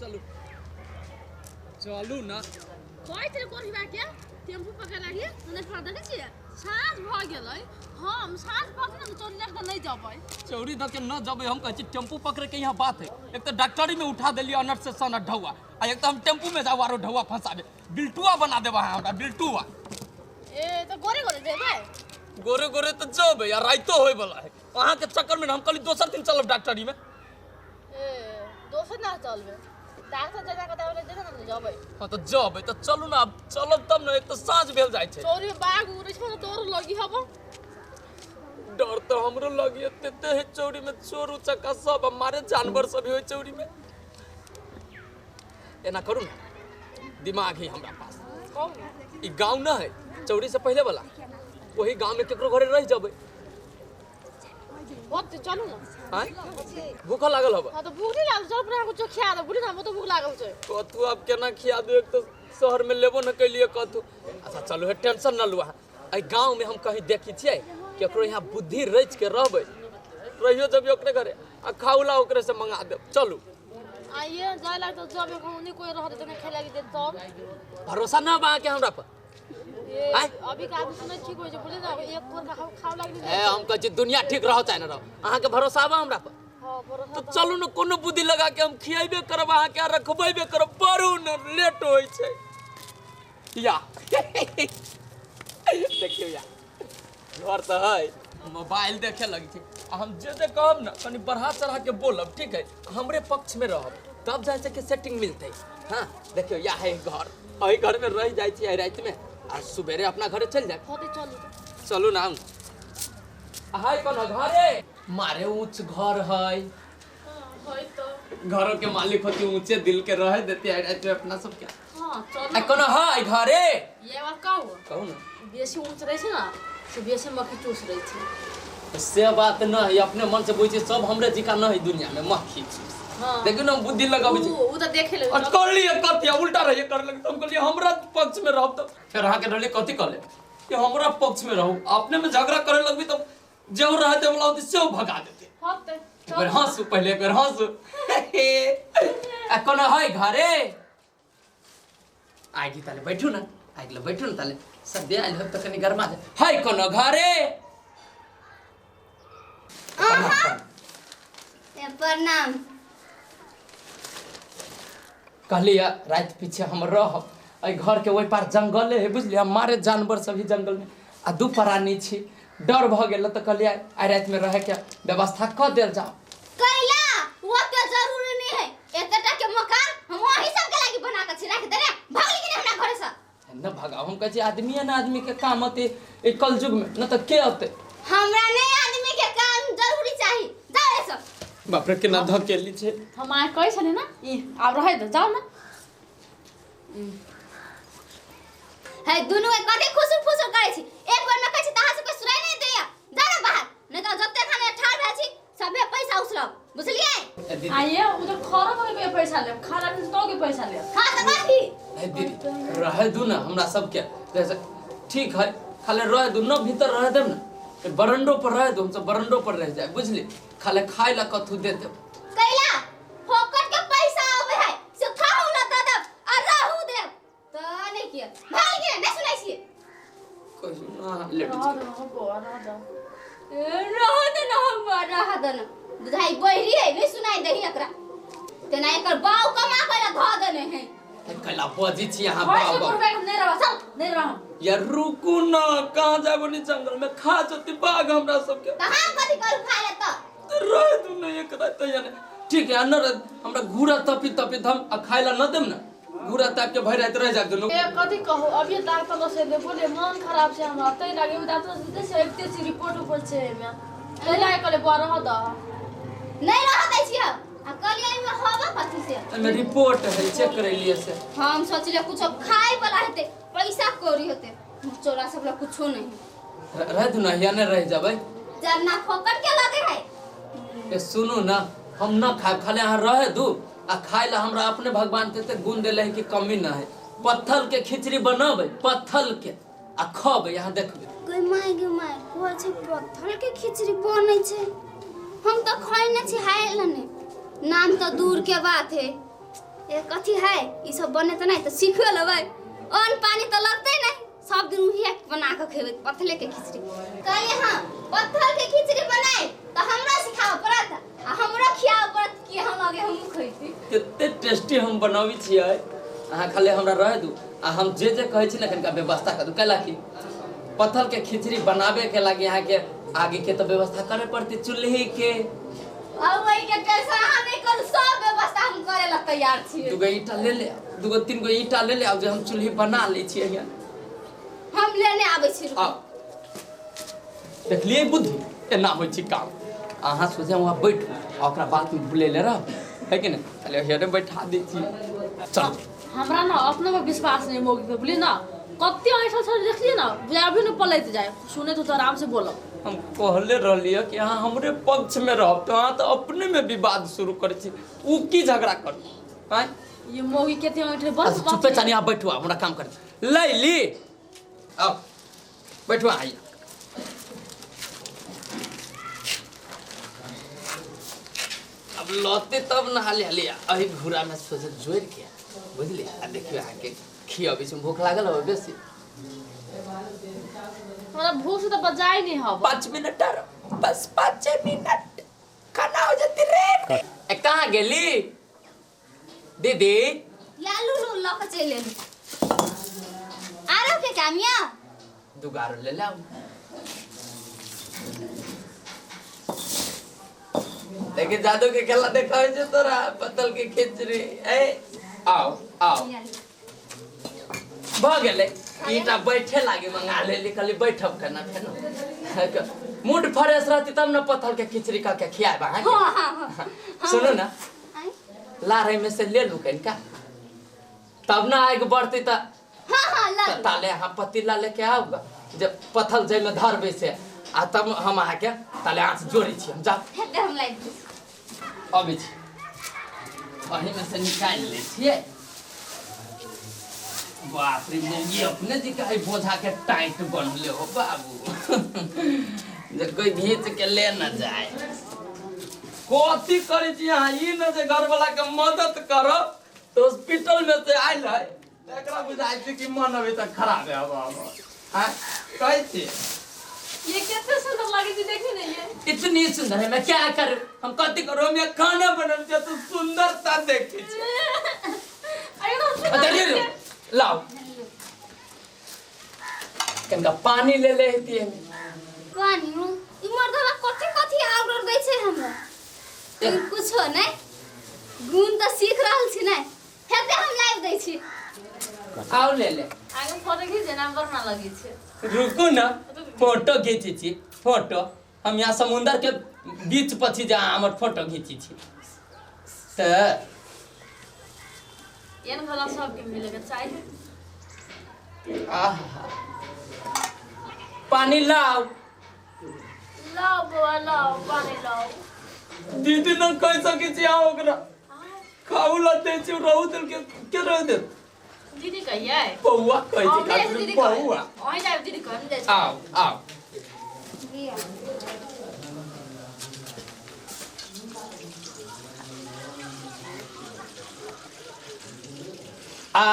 चलू चलू ना। कहै छलै कोठी बा के टेम्पू पकड़ लागी नहि पर देखै छियै साँझ भऽ गेलै। हम साँझ पड़तै ने तऽ चोरी लए कऽ नहि जेबै। चौरी दऽ के न जबै, हम कहै छी टेम्पू पकड़े के यहाँ बात है। एक तऽ डॉक्टरी में उठा देलियै अनट से सन ढौआ, आ एक तऽ हम टेम्पू में जाउ आरो ढौआ फंसाबे, बिल्टुआ बना देबा अहाँ हमरा बिल्टुआ। ए तऽ गोरे गोरे जेबै? गोरे गोरे तऽ जेबै, आ राइतो होय वाला है। अहाँ के चक्कर में हम कहली दोसर दिन चलब डॉक्टरी में। ए दोसर ना चलबै, डॉक्टर जेना कतौ जेना ने जेबै। हाँ तऽ जेबै तऽ चलू ना, आब चलब तब ने, एक तऽ साँझ भेल जाइ छै। चोरी में बाघ उड़ै छै ने, डर लगी हब। डर तऽ हमरो लगी तेते है चौरी में, चोर उचक्का सब आ मारे जानवर सब है चौरी में। एना करू ना, दिमाग है हमरा पास। कहू। ई गाँव न है चौरी से पहले वाला, वही गाँव में केकरो घरे रह जबै। होते चलू ना। आँय भूख लागल हब? हाँ तो भूख नहीं लागल, चल अपना कुछ खिया दे, बुझली ना, हमरो तो भूख लागल छै। कथू आब केना खिया दू, एक तो शहर में लेबो न कैलिए कथू। अच्छा चलू हे, टेंशन न लू अहाँ। एहि गाँव में हम कहीं देखी छियै केकरो यहाँ बुद्धि रचि के रहबै, रहियो जबियो ओकरे घरे आ खाउला ओकरे से मंगा देब। चलू आइए जाय लाग तो जब एखन नहीं कोई रहत त नहीं खाय लागी देत तब। भरोसा न बा अहाँके हमरा पर? ए आँय? अभी के आदमी सुनै ठीक होइ छै, बुझली ना, एक कोर का खाव लागी ए हम कहै छी दुनिया ठीक रहो चाहे न रहो, अहाँके भरोसा बा हमरा पर? हां भरोसा। तो चलू ने, कोनो बुद्धि लगा के हम खियाबे करब अहाँके आ रखबेबे करब। बड़ू ने लेट होइ छै या। देखियौ या घर तऽ है, मोबाइल देखे लगे छै। आ हम जे जे कहब ने कनि बढ़ा चढ़ा के बोलब, ठीक है, हमरे पक्ष में रहब तब जाइ छै कि सेटिंग मिलतै। हाँ देखियौ या है घर, एहि घर में रह जाइ छी राति में आ सुबेरे अपना घरे चलि जायब। होते चलू चलू ना। हाय कोनो घरे मारे ऊंच घर है। हां तो घरों के मालिक होती ऊंचे दिल के रहे देते आइ राति में अपना सब के। हां चलू। आ कोनो है घरे? ये बात कहू? कहू ना। बेसी ऊंच रहै छै ना से बेसी मक्खी चूस रहै छै। से बात न है, अपने मन से बुझै सब हमरे जिका न है दुनिया में मक्खी चूस। हां देखियौ ना हम बुद्धि लगाबै छी। उ त देखे ले और कर लिए कथी उल्टा रहिए कर लगे, हम कहलिए हमरा पक्ष में रहब तो फिर अहाँ के रहलिए कथी कहले कि हमरा पक्ष में रहू, अपने में झगड़ा करे लगबी तो जो रहे दे वाला होती से भगा देते। हां त एक बेर हंसू पहले, एक बेर हंसू। आ कोनो है घरे? आगि ताले बैठू ना, आगि ले बैठू ना, ताले सब दे आयल होब त कनि गरमा जाय। है कोनो घरे? प्रणाम। कहली राति पीछे हम रहब, एहि घर के ओहि पार जंगले है बुझलियै, हम मारे जानवर सब ही जंगल में आ दू प्राणी छी, डर भऽ गेल तऽ कहलियै आइ राति में रहे के व्यवस्था कऽ देल जाओ। कैला वो के जरूरी नहीं है, एतेटा के मकान हम वही सब के लागी बना के छी राख दे रे, भागली कि नहीं हमरा घरे से? न भगाओ, हम कहै छी आदमी है ना आदमी के काम अते ए कलयुग में न तऽ के अते? हमरा नहीं आदमी के काम जरूरी चाहिए, जाओ ए सब। बाप रे केना धकेली छै। हम आइ कहै छली ना ई आब रहै दे, जाओ ना। है दुनू के कथी खुसुर फुसुर करै छी, एक बार में कहै छी तहाँ से कोई सुनाई नहीं दैया, जा ना बाहर, नहीं तो जते खाने ठाड़ भेल छी सबे पैसा उसलब, बुझलियै? आइए उ तो खरो के के पैसा लेब, खाना के तो के पैसा लेब। हां त कथी? है दीदी रहे दू ना हमरा सबके, जैसे ठीक है खाली रह दू न, भीतर रह देब ना बरंडो पर रह दू, हम सब बरंडो पर रह जाए बुझली, खाली खाय ला कथू दे देब। कैला फोकट के पैसा आवे है से खाहू ना the देब आ रहू देब त नहीं किया भाग के नहीं सुनाई छी। कहू ना लेट रह दे हम बौआ, रह दे। ए, रह दे ना हम बौआ, रह दे ना बुझाई बहरी है नहीं सुनाई देही एकरा, तेना एकर बाऊ कमा के ध देने है। कैला बजी छी अहाँ होय से बाबा। कुरबे हम नहीं रहब, चल नहीं रहब। यार रुकू ना, कहाँ जाबो नी जंगल में खा जती बाघ हमरा सबके। त हम कथी करू खा ले त? रह दू ना एक रात यानी ठीक है न, हमरा घूरा तपी तपी हम आ खाय ला न देम ना, घूरा ताप के भरि रात रह जाब दुनू। ए कथी कहू अभी डॉक्टर से दे बोले मन खराब छै हमरा तै लागे उ डॉक्टर से दे से एकते छी रिपोर्ट ऊपर छै एमे तै लागे कहले बौआ रह द। नहीं रह दै छियै आ कहलियै एमे हवा कथी से? एमे रिपोर्ट है चेक करेलिए से। हम सोचलियै कुछो खाय वाला हेतै, पैसा कौड़ी हेतै, चोरा सब ला कुछो नहीं। रह दू ना या नहीं रह जाबै। जरना फोकट के लगे है। ए सुनू ना, हम न खाए, खाली अहाँ रहे दू आ खाय ला हमरा अपने भगवान के गुण देले है कि कमी न है। पत्थर के खिचड़ी बनाबै, पत्थर के आ खबै, यहाँ देखबै। गई my गे my, कहै छै पत्थर के खिचड़ी बनै छै, हम तऽ खाइ नहि छी हाय लने, नाम तऽ दूर के बात है। ए कथी है ई सब बने त नहीं त सीखो लेबै अन्न पानी त लगतै नहीं सब दिन उही बना के खेबै पत्थले के खिचड़ी कहलिए हां पत्थर के खिचड़ी बनाए त हमरा सिखाव पड़त आ हमरा खियाव पड़त कि हम आगे हम खैती कते टेस्टी हम बनाबै छियै अहाँ खाली हमरा रह दू आ हम जे जे कहै छी ने कनिका व्यवस्था कर दू कैला कि पत्थर के खिचड़ी बनावे के लागी अहाँ के आगे के तो व्यवस्था करे पड़ती चूल्ही के और वही के टेंशन अहाँ नहीं करू सब व्यवस्था हम करे ला तैयार छियै दूगो ईंटा ले ले दूगो तीन गो ईंटा ले ले आउ जे हम चूल्ही बना लै छियै यहाँ हम लेने आबै छी आओ देखलियै बुद्धि एना होइ छै काम अहाँ सोचे वहाँ बैठू आ ओकरा बात में भूले ले रह है कि नहीं चलिए हेरे बैठा दै छी चल हमरा ना अपनो पर विश्वास नहीं मोगी पे बुझलिए ना कते ऐसा छल देखलिए ना अभी न पलैत जाए सुने तो आराम से बोलब हम कहले रहलियै कि अहाँ हमरे पक्ष में रहब तो अहाँ तो अपने में विवाद शुरू करै छी उ की झगड़ा कर आँय ये मोगी केते ऐठे बस अच्छा, चुपे चानी अहाँ बैठू हमरा काम कर लैली आओ बैठू आइए अब लौते तब नहा ले लिया अही घूरा में सोचे जोड़ के बुझलिए आ देखियो अहाँके खियाबै छी भूख लागल हो बेसी हमरा भूख से तो बजाई नहीं हब 5 मिनट आरो बस 5 मिनट खाना हो जती रे ए कहाँ गेली दीदी लालू लू ल के चलि एलू आरो के काम या दुगारो ले लाओ लेकिन जादू के खेला देखावे छे तोरा पतल के खिचड़ी ए आओ आओ भ गेलै ईटा बैठे लागे मंगा लेली खाली बैठब केना फेनो मूड फ्रेश रहती तब न पत्थर के खिचड़ी का के खियाब अहाँ के। हां हां हां सुनू ना आँय? लारे में से ले लू कनिका तब ना आग बढ़ती त हां हां ल त ताले अहाँ पतीला लेके आउ जब पत्थर जाहिमे धरबै से आ तब हम अहाँके ताले आँच जोड़ै छी हम जाउ हेते हम लाइट दी अबै छी अहीमे से निकालि लै छियै बाप रे मौगी अपने जी के बोझा के टाइट बनले हो बाबू जे कोई घींच के ले न जाए कथी करै छी अहाँ ई न जे घरवाला के मदद करब तो हॉस्पिटल में से आयल है तऽ एकरा बुझाइ छै कि मन अभी तक खराब है अब हमर आँय कहै छी ये कितने सुंदर लगे थी देखी नहीं ये इतनी सुंदर है मैं क्या करूं हम कथी करू हम यहाँ खाना बनल छै तो सुंदरता देखै छी अरे तो अच्छा ले लो लाओ कनिका पानी ले ले हेती हमे पानी ई मर्दवा कथी कथी ऑर्डर दै छै हमरा लेकिन कुछो नहीं गुण तऽ सीख रहल छी नहीं हेते हम लाइव दै छी आओ ले ले आगे फोटो खींचे ना बड़ ना लगे छे रुकू ना फोटो घीची छी फोटो हम यहाँ समुंदर के बीच पर छी जहाँ हमर फोटो घीची छी तऽ एन भला सबके मिले के चाहिए आहा पानी लाओ लाओ बुआ लाओ पानी लाओ दीदी न कह सकै छी अहाँ ओकरा खाऊ ला दै छी रहू देल के के रह दे दीदी कहिए पौआ कहै छी हम खाली दीदी पौआ वहीं जाए दीदी कह हम जाइ छी। आओ आओ लिअ आ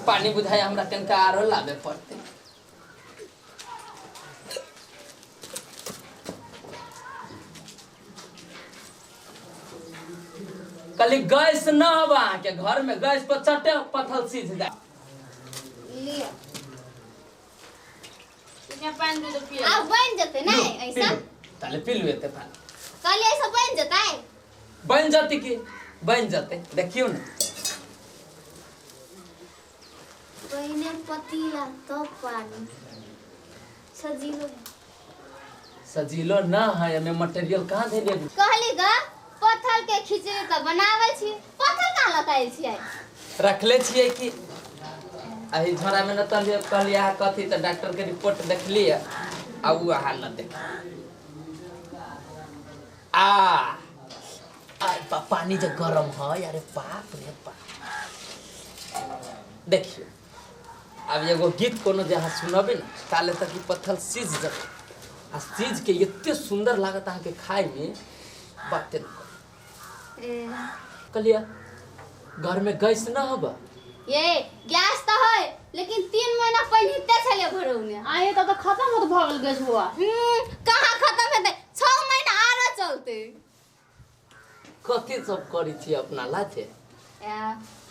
पानी बुझाय हमरा कनिका आरो लाबे पड़तै कहली गैस न हवा अहाँके घर में गैस पर चटे पत्थर सीझ जाए लिअ यहाँ पानी दे दो पिए आब बनि जेतै नहीं ऐसा ताले पी लू एते पानी कहलिए ऐसा बनि जेतै बनि जतै की बनि जतै देखियौ ने पहिने पतीला तब पानी सजीलो सजीलो न है एमे मटेरियल कहाँ धेलियै कहली ग पत्थर के खिचड़ी तऽ बनाबै छी पत्थर कहाँ लकायल छियै रखले छियै कि एहि झोरा में न तलिए कहलिए अहाँ कथी तऽ डॉक्टर के रिपोर्ट देखलियै आ उ अहाँ न देख आ आ पानी जे गरम है अरे बाप रे बाप देखियौ आब एगो गीत कोनो जे अहाँ सुनबै ने ताले तक ई पत्थर सीझ जेतै आ सीझ के एते सुंदर लागत अहाँके खायमे बाते न कर। कहलिया घर में गैस ना हबा? ये गैस तो है लेकिन 3 महीना पहिनते छले भरौने। आए तब तो खत्म होत भ गेल गैस हुआ। कहाँ खत्म हेतै, 6 महीना आरो चलते। कथी सब करै छी अपना लाथे?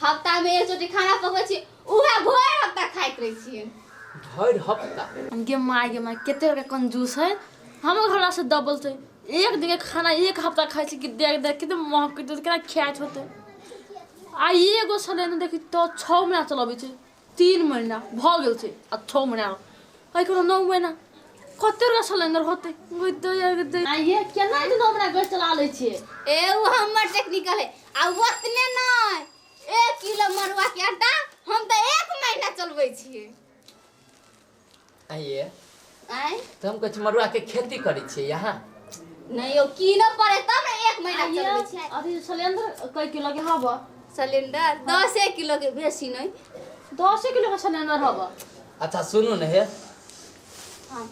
हफ्ता में एक चोटी खाना पकबै छी, उहे भरि हफ्ता खाइत रहै छियै। भरि हफ्ता? गे my गे my कते बड़का कंजूस है। हमर घरला से डबल छै। एक दिन के खाना एक हफ्ता खाइ छी कि देख देख के महक के केना खाइत होतै। आ एगो सिलेंडर देखी तो 6 महीना चलबै छै, 3 महीना भ गेल छै आ 6 महीना एहि कोनो 9 महीना कते रुपया सिलेंडर होतै। आ ये केना एते 9 महीना गैस चला लै छियै? ए उ हमर टेक्निकल है। आ ओतने नहि, 1 किलो मरुआ के आटा हम तऽ 1 महीना चलबै छियै। आइए आइ तऽ हम कहै छी मरुआ के खेती करै छियै यहाँ? नहीं यौ कीनऽ पड़े तब ने 1 महीना चलबै छियै। अथी सिलेंडर कै किलो के हब? सिलेंडर 10 किलो के बेसी नहीं, 10 किलो के सिलेंडर हब। अच्छा सुनू ने हे, हां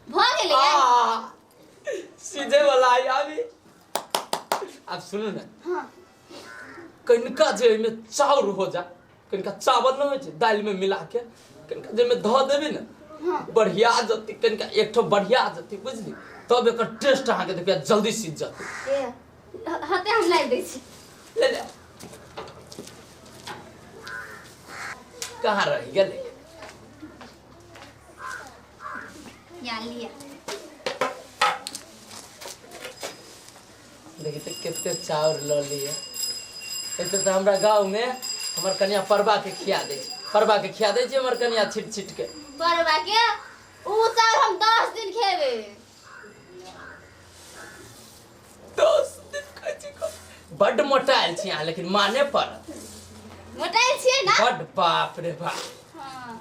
भ गेलै यार सीधे वाला आई अभी। अब सुनू ने, हां कनिका जे में चाउर हो जा, कनिका चावल न होइ छै दालि में मिला के कनिका जे में धऽ देबी ने, हां बढ़िया जति कनिका एक ठो बढ़िया जति बुझली, तब एकर टेस्ट अहाँ के देखिए जल्दी सीख जति। ए हते हम लाइ दै छी। ले ले कहाँ रह गेलै? या लिया देखी तो कते चाउर ल लिए। एते तो हमरा गाँव में हमर कनिया परबा के खिया दै छै, परबा के खिया दै छै हमर कनिया छिट छिट के। परबा के उ चाउर हम 10 दिन खेबै। 10 दिन खाइ छी? बड्ड मोटायल छी अहाँ, लेकिन माने पड़त मोटायल छियै ना? बड्ड बाप रे बाप। हां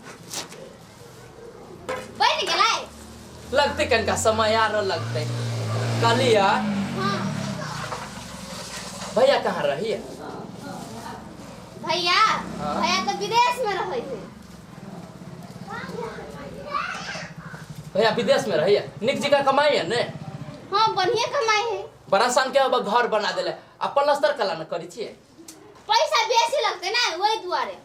बनि गेलै? लगतै कनिका समय आरो लगतै। कहलिया हां भैया कहाँ रहिए? भैया? हाँ? भैया तो विदेश में रहै है। भैया विदेश में रहिए? निक जी का कमाई है ने? हाँ बढ़िया कमाई है। बड़ा सान के अब घर बना देले आ प्लास्टर कला न करै छियै? पैसा बेसी लगतै ना ओहि दुआरे।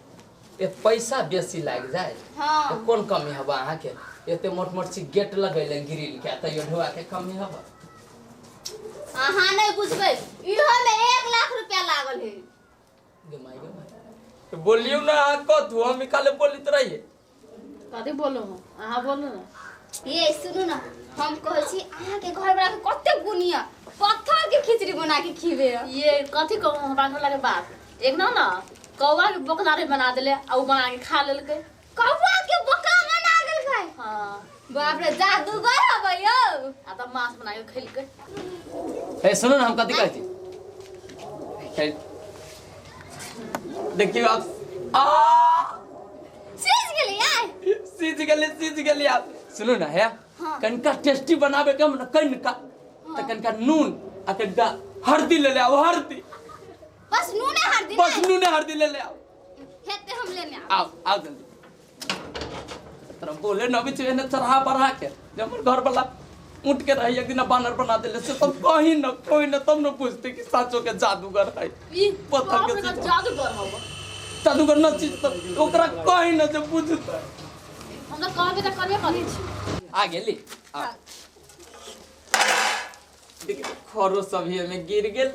ए पैसा बेसी लागि जाए? हाँ। तो कोन कमी हबा अहाँ के? एते मोट मोट सी गेट लगैले ग्रिल के तैयो ढोआ के कमी हबा? अहाँ नहीं बुझबै, इहो में 1 लाख रुपया लागल है। गे my गे my बोलियो ना अहाँ कथू, हम निकाले बोलित रहिए। कथी बोलू हम? अहाँ बोलू ना। ये सुनू ना, हम कहै छी अहाँ के घर वाला के कते गुनिया पत्थर के खिचड़ी बना के खिबे। ये कथी कहू हमरा घर वाला के बात, एक ना ना कौवा के बोकलारे बना देले आ उ बना के खा लेलकै। कौवा के बोकला बना देलकै? हां बाप रे जादूगर हबै यौ। आ तब मांस बना के खेलकै। ए सुनू ना हम कथी कहै छी, देखियो आप आ सीज गेलै यार, सीज गेलै सीज गेलै आप। सुनू ना है, हाँ। कनिका टेस्टी बनाबे के हम ना कनिका, हाँ। त कनिका नून आ कनिका हल्दी ले ले आओ, हल्दी बस नून हल्दी, बस नून हल्दी ले ले आओ। हेते हम लेने आओ। आओ आओ जल्दी। तोरा बोले न अबै छै ने चढ़ा बढ़ा के, जब हमर घर वाला उठ के रही एक दिन बानर बना देले से तब कहीं न कोई न तब न पूछते कि साचो के जादूगर है। ई पत्थर के जादूगर हब? जादूगर न चीज तब ओकरा कहीं न जे बुझते। हम त कहबे त करबे करै छी। आ गेली आ देख खरो सब ही में गिर गेल।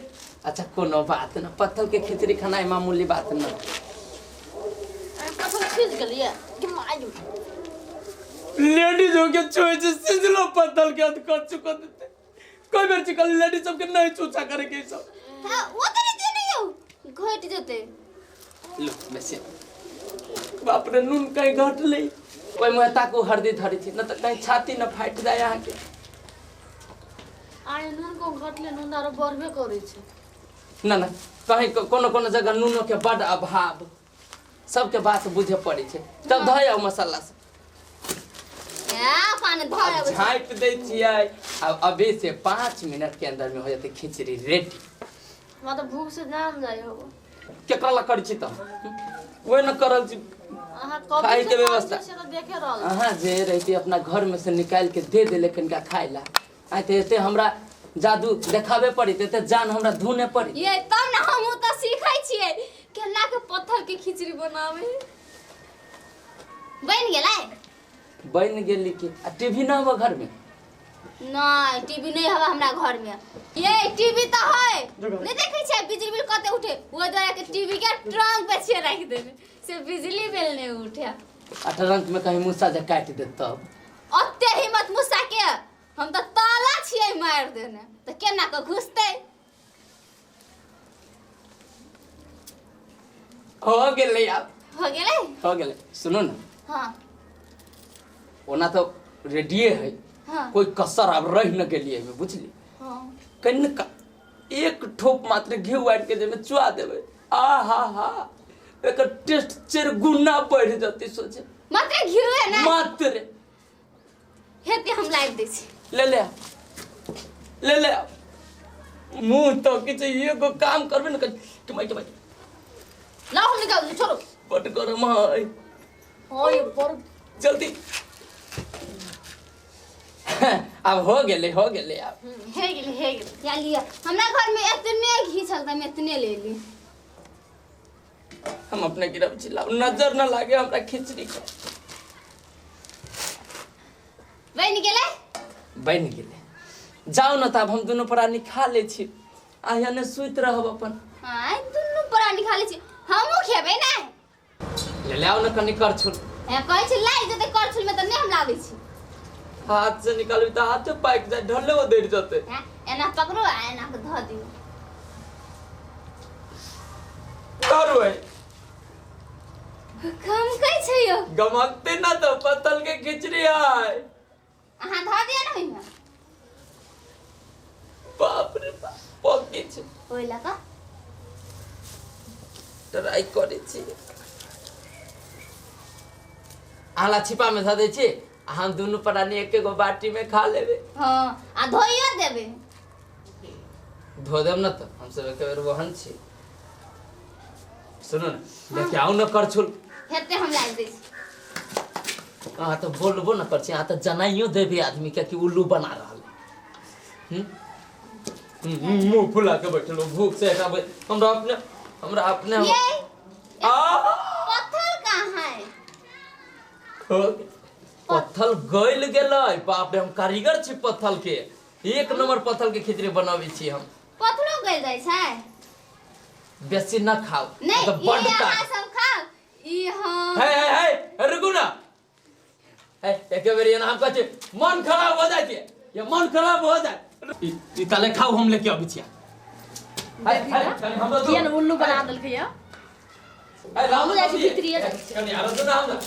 अच्छा कोनो बात न, पत्थर के खिचड़ी खाना मामूली बात न। पत्थर खिच गेलिए कि my ladies हो के छोय छै सिजलो पत्थर के अध कर चुका देते। कोई बेर चिकल लेडीज सब के नहीं चूचा करे के सब। हां ओ त नहीं नहीं यौ घट जते। लो बेसी बाप रे नून कहीं घट ले ओइ मुहे ताकू हरदी धरी छी न त कहीं छाती न फाटि जाय अहाँ के। आय नून को घटले नून आरो बढ़बे करै छै। ना ना कहीं कोनो कोनो जगह नूनो के बड अभाव, सबके बात बुझे पड़ै छै। तब धऽ आउ मसाला सब। झाँपि दै छियै। अब अभी से 5 मिनट के अंदर में हो जाते खिचड़ी रेडी। हमरा तऽ भूख से जान जाइ हो। केकरा ला करै छी तऽ ओहे न करल छी। अहाँ कब खाइ के व्यवस्था से तऽ देखे रहल अहाँ जे रहती अपना घर में से निकाल के दे देले कनिका खाइ ला। आइ तऽ एते हमरा जादू देखाबे पड़ी ते जान हमरा धुने पड़ी। ये तब ना हम त सीखै छियै केना के पत्थर के खिचड़ी बनावे। बन गेलै? बन गेली की। आ टीवी ना हवा घर में? नहीं टीवी नहीं हवा हमरा घर में। ये टीवी त है नहीं देखै छियै बिजली बिल कते उठे, वो द्वारा के टीवी के ट्रंक पे छियै राखि देने से बिजली बिल नहीं उठे। आ ट्रंक में कहीं मूसा जे काटि देत तब? ओते हिम्मत मूसा के, हम त ताला छियै मार देने त केना के घुसतै। हो गेलै आब। हो गेलै? हो गेलै। सुनू ना। हां ओना तो रेडिये है। हाँ। कोई कसर अब रह न गेलिए में बुझली। हां कनिका एक ठोप मात्र घी वाट के देमे चुआ देबे, आ हा हा एकर टेस्ट चार गुना बढ़ जतै। सोचे मात्र घी है ना? मात्र हेते हम लाइव दै छी। ले ले ले ले मुंह तो किछ एगो काम करबे न कमाई कमाई लाओ हम निकाल छोड़ो। बड गरम है। ओए पर जल्दी अब हो गेलै, हो गेलै अब। हे गेलै, हे गेलै। या लिया हमरा घर में इतने घी छल त हम इतने ले ली। हम अपने गिरब छी, लाओ नजर न लागे हमरा खिचड़ी के। बन गेलै? बन गेलै। जाओ न तब हम दुनू प्राणी खा ले छी, आ ने सुति रहब अपन। हां दुनू प्राणी खा ले छी, हमहू खेबै ना। ले ले आओ न कनी करछुल। ए कहै छी लाइ जते करछुल में त नहीं हम लाबै छी। हाथ से निकालबी त हाथ पाकि जाय, ढले उधर जते। एना पकड़ो आ एना के ध दियो। करू है कम कहै छै यो गमकते ना तो पत्थर के खिचड़ी है। अहाँ ध दियो न ओइमे। बाप रे बाप पकी छै। ओइ लका ट्राई करै छी। आला छिपा में ध दै छी, हम दुनू प्राणी एक एगो बाटी में खा लेबे। हां आ धोइयो देबे। धो देब न त हम सब एक बेर वहन छी। सुनो ना लेके आओ न करछुल। हेते हम लाइ दै छी। अहाँ तो बोलबो न कर छी, अहाँ तो जनाइयो देबे आदमी के कि उल्लू बना रहल है। मुंह फुला के बैठल भूख से हमरा अपने हमरा अपने ये आ पत्थर कहाँ है? पत्थर गइल गेलै। बाप रे हम कारीगर छी पत्थर के, एक नंबर पत्थर के खिचड़ी बनाबै छी हम। पत्थरो गइल जाइ छै? बेसी न खाओ नहीं तो बड ई अहाँ सब खाओ। ई हां हे हे हे रुकू ना। हे एक बेर ये नाम कहै मन खराब हो जाइ छै, ये मन खराब हो जाय। ई ताले खाओ हम लेके अबै छी। हे ये उल्लू बना देलकै या। ए राम जाइ छी भीतरिये कनी आरो दो ना हमरा।